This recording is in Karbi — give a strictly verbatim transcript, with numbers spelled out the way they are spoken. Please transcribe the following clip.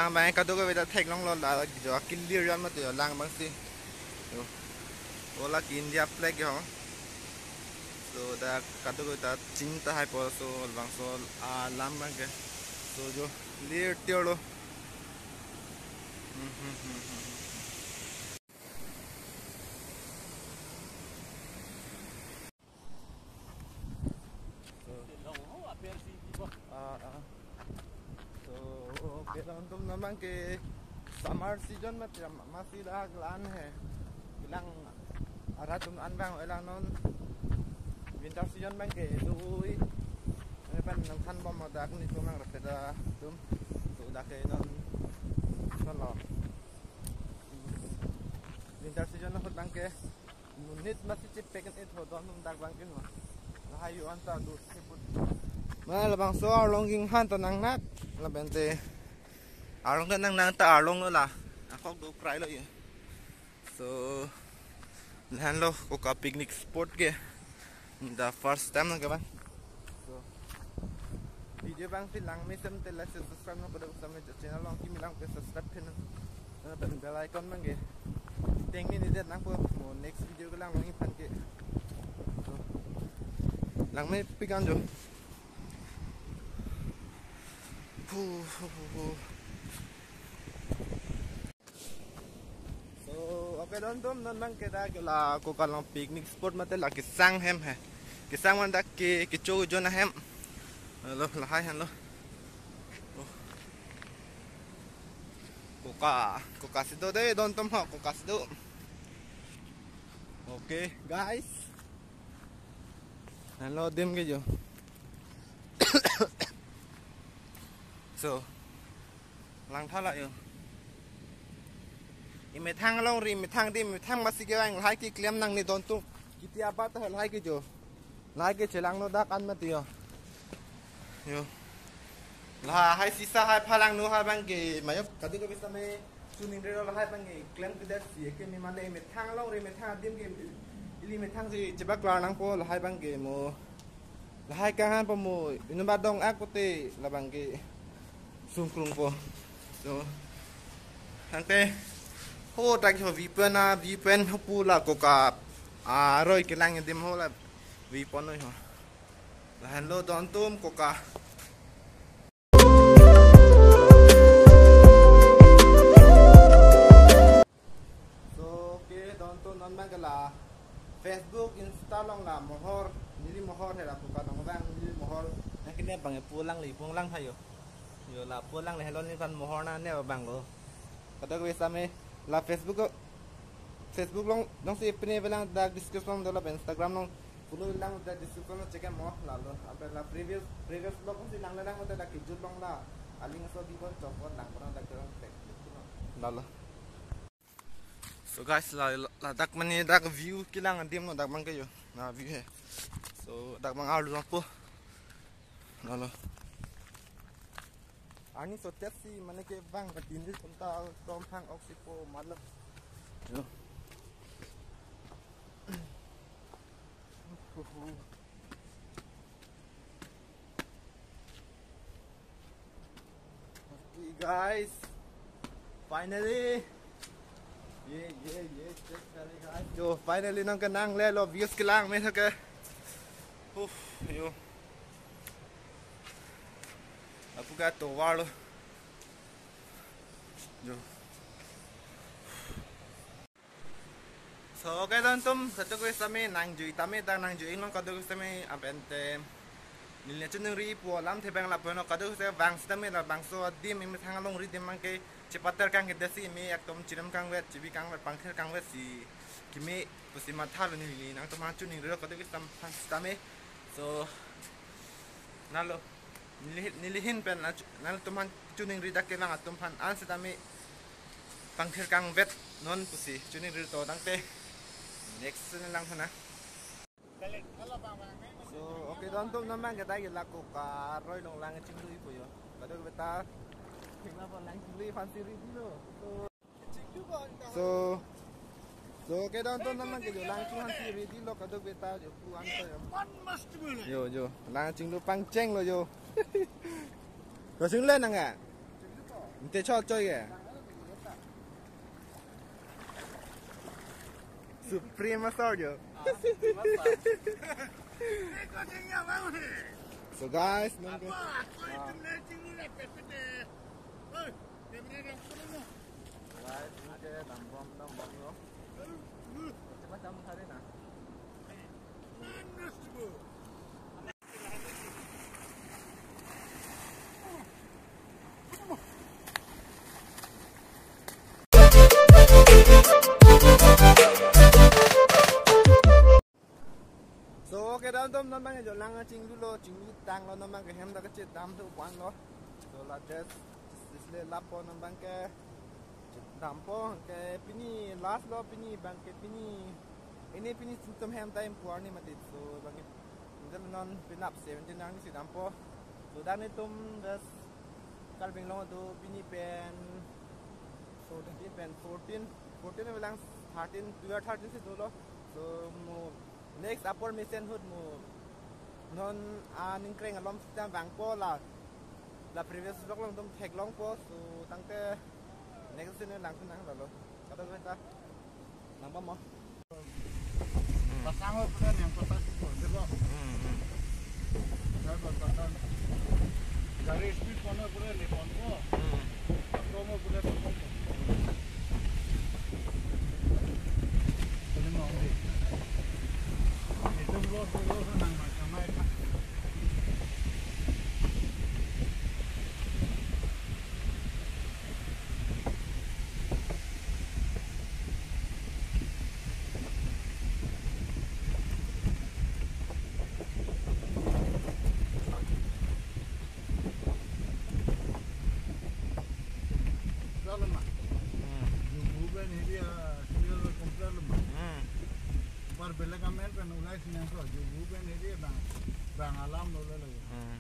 Abang kadokave ta theklonglo, la jo akilir jon mati jo lang abangsi. Jo. O la ke India flag jo. So dak kadokave ta chini tahai po, so labangso alam abangke. So jo lir tirlo. Hmm, hmm, hmm, hmm, hmm. So, ah, ah. So, okay, latum non abangke summer season mati, ma-, masi dak la-an he. Kelang arat atum an abang, elang non winter season abangke dui. Ini pen nangthanbom dak nelitum nangrap ta atum. So, dak ke non, non lo. Winter season ahut abangke monit masi chepek-et ho don atum dak abangke no. Lahai yo anta do siput. Ma labangso arlong kinghan ta nangnak. Lapen te arlong ta nangnak ta arlong lo la. Akok do krai lo ye. So, lahenlo Koka picnic spot ke. The first time nang ke abang. So, video abangsi langme sem te like, subscribe nang, kadokave channel along kimi lang ke subscribe pin nang. Lapen bell icon abangke tengni ni det nangpo, mo next video kelang longji aphan ke. So, langmepik an jo. Hu, hu, hu, hu. So, okay, don atum, non abangke dak la Koka along picnic spot mate la kesang ahem he. Kesang man dak ke, kecho jon ahem. Lo, lahai henlo. Oh. Koka, Koka si do de, don atum ho, Koka si do. Okay, guys. Henlo adim ke jo. So, langtha la jo. Emethang alongri, emethang adim, emethang masi kevang, lahai keklem nangne don atum. Kiti abat lahai ke jo. Lahai ke chelangno dak an mati jo. Jo. Lahai sisa hai phalangno hai abangke, mayo kadokave sitame choningri lo, lahai abangke klemkledet si, eke mi mane emethang alongri, emethang adim ke, ili emethang si chebaklar nangpo lahai abangke mo. Lahai kanghan po mo, inut ba dong-ak pote labangke sungkrungpo. So, ante ho dak ho view point a, view point ho pu la Koka aroi kelang adim ho la view point noi ho. Lahenlo don atum Koka. So, okay, don atum, non abangke la Facebook, Insta along la mohor, neli mohor he la Koka along abang neli mohor. Nangkene abang pulang le, pulang tha jo. Jo la pulang le, helo neliphan mohor nangne abang lo. Kadokave sitame la Facebook, Facebook along, alongsi pine avelang, dak description dolo, Instagram along follow lang, dak description along check mo, lalo. Ape la previous, previous vlog si lang lang, hote dak kejut along la a-link aso bipon chokpon lang pon dak along check. Lalo. So guys, la, la, ladak mane dak view kelang adim lo dak abangke jo. Na view he. So dak abang arlu nangpo. Lalo. Arni so test si mane kevang ka tin ri kunta tom hang oxy po malo. Jo. Okay, guys. Finally. Ye, ye, ye, check kare, guys. Jo, finally nangkenang le lo, views kelang me thake. Uf, jo. Apu ka tovar lo. Jo. So, okay, don atum, kadokave sitame nangjui tame, dak nangjui inglong kadokave sitame, lapen te neli choningri pu alamthe abang lapu-an kadokave sitame vang sitame, labangso adim emethang alongri adim abangke chepater kangkedet si, me aktum chirim kangvet, chibi kangvet, pangthir kangvet si keme pusi matha lo neli, nangtum aphan choningri lo kadokave sitame. So, lalo. Neli, neli ahin pen nangtum aphan choningri, dak kevang atum aphan an sitame pangthir kangvet non pusi choningri to, tangte next channel lang thana. So, okay, don atum, non abangke dak la Koka aroi along lang chingluipo jo. Kadokave ta thengna po, lang chinglui aphansi ready lo. So, So, so, okay, don atum, non abangke jo lang chinglu aphansi ready lo kadokave ta jo, pu an to jo. Jo, jo, lang chinglu pangcheng lo jo. Jo, chinglu nang a? Ante chol choi ke. Supreme Master jo. So guys, nang ke. Guys, nang ke dambom, dambom lo. Cepat kamu hari na. So, okay, dam dam dam bang jo lang chinglu lo, chinglu tang lo, dam bang ke hem ta kachedam thu pon lo. So, la just, sisle lapo dam bang ke dampo ke pini last lo, pini bang ke pini, ini pini sintum hem time puar ni mati. So, bang ke, nang ke non pinap seventeen nang ni si dampo. So, dan itum just Karbi Anglong do pini pen fourteen, pini pen fourteen, fourteen bilang thirteen, twelve, thirteen si dolo. So, mo next apor mesen ahut mo non aningkreng alom sita vangpo la, la previous vlog along itum theklongpo. So, tangte next scene lang nang lalo. Kada ta nang ba mo. Pasang ho pura yang pasang ko debo. Hmm, hmm. Pasang ko pasang. Gari speed kono pura le pon ko. Hmm. Kono pura pon ko. Pura mo di. Itu lo lo nang macam mai ka. Problem ma. Hmm. Jubu pen hiri a serial complete ma. Hmm. Par belek amen pen ulai sinang so jubu pen hiri bang bang alam lo lo. Hmm.